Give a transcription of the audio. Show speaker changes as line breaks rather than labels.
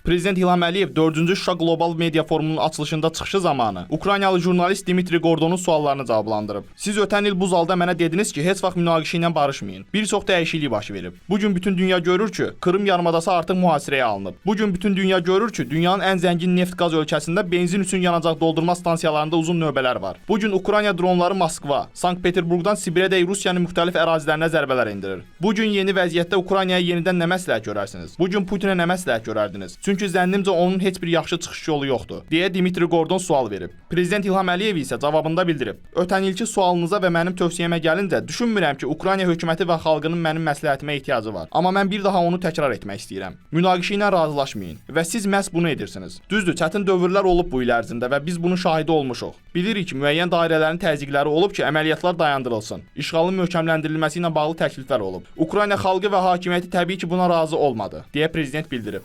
Prezident İlham Əliyev 4-cü Şuşa Qlobal Media Forumunun açılışında çıxışı zamanı Ukraynalı jurnalist Dimitri Gordonun suallarını cavablandırıb. Siz ötən il bu zalda mənə dediniz ki, heç vaxt münaqişə ilə barışmayın. Bir çox dəyişiklik baş verib. Bu gün bütün dünya görür ki, Krım yarımadası artıq mühasirəyə alınıb. Bu gün bütün dünya görür ki, dünyanın ən zəngin neft-qaz ölkəsində benzin üçün yanacaq doldurma stansiyalarında uzun növbələr var. Bu gün Ukrayna dronları Moskva, Sankt-Peterburqdan Sibirədək Rusiyanın müxtəlif ərazilərinə zərbələr endirir. Bu gün yeni vəziyyətdə Ukraynaya yenidən nə məsləhət görərsiniz? Bu gün Putinə nə məsləhət görərdiniz? Çünki zənnimcə onun heç bir yaxşı çıxış yolu yoxdur, deyə Dimitri Gordon sual verib. Prezident İlham Əliyev isə cavabında bildirib: Ötən ilki sualınıza və mənim tövsiyəmə gəlincə, düşünmürəm ki, Ukrayna hökuməti və xalqının mənim məsləhətimə ehtiyacı var. Amma mən bir daha onu təkrar etmək istəyirəm. Münaqişə ilə razılaşmayın və siz məhz bunu edirsiniz. Düzdür, çətin dövrlər olub bu il ərzində və biz bunun şahidi olmuşuq. Bilirik ki, müəyyən dairələrin təzyiqləri olub ki, əməliyyatlar dayandırılsın. İşğalın möhkəmləndirilməsi ilə bağlı təkliflər olub. Ukrayna xalqı və hakimiyyəti təbii ki, buna razı olmadı, deyə prezident bildirib.